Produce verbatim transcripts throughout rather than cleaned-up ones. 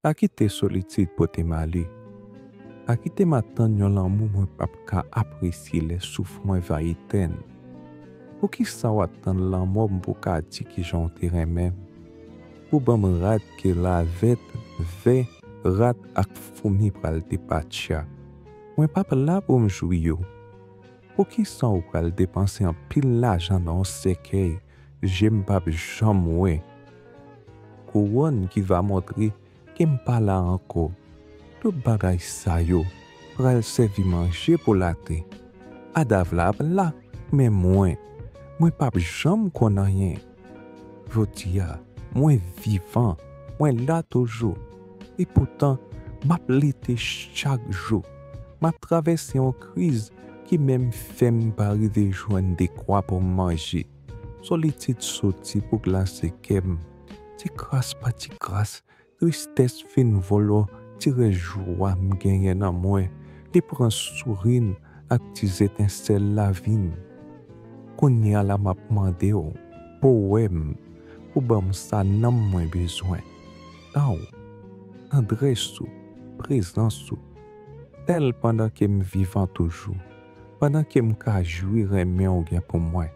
A kite solitid pote m ale. A kite m atann yon lanmou mwen p ap ka apresye lè souf mwen va etèn. Poukisa w atann lanmò m pou w ka di kijan w te renmen m? Pou ban m rad ke lavèt, vè, rat ak foumi pral depatcha. Mwen p ap la pou m jwi yo. Poukisa w pral depanse anpil lajan nan yon sèkèy je m p ap janm wè? Kouwòn ki va montre ke m pa la ankò. Tout bagay sa yo pral sèvi manje pou latè. Adav la ap la, men mwen, mwen p ap janm konn anyen. Jodi a, mwen vivan, mwen la toujou. Epoutan, m ap lite chak jou. M ap travèse yon kriz ki menm fè m pa rive jwenn dekwa pou m manje. Solitid soti pou glase kè m. Ti kras pa ti kras, tristès vin vòlò ti rès jwa m genyen nan mwen. Li pran souri m ak ti zetensèl lavi m. Kounye a la m ap mande w pou w wè m, pou ban m sa nanm mwen bezwen. Tan w, tandrès ou, prezans ou. Fè l pandan ke m vivan toujou, pandan ke m ka jwi renmen w gen pou mwen.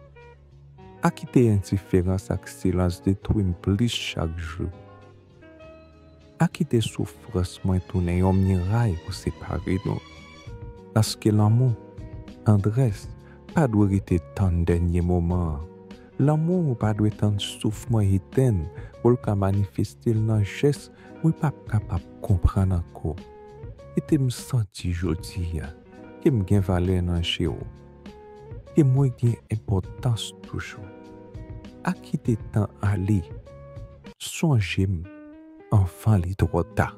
A kite endiferans ak silans detwi m plis chak jou. A kite soufrans mwen tounen yon miray pou separe nou. Paske lanmou, tandrès, pa dwe rete tann dènye moman an. Lanmou ou pa dwe tann souf mwen etèn pou l ka manifeste l nan jès mwen p ap kapab konprann ankò. Kite m santi jodi a ke m gen valè nan je w, ke mwen gen enpòtans toujou. A kite tan ale, sonje m anvan li twò ta.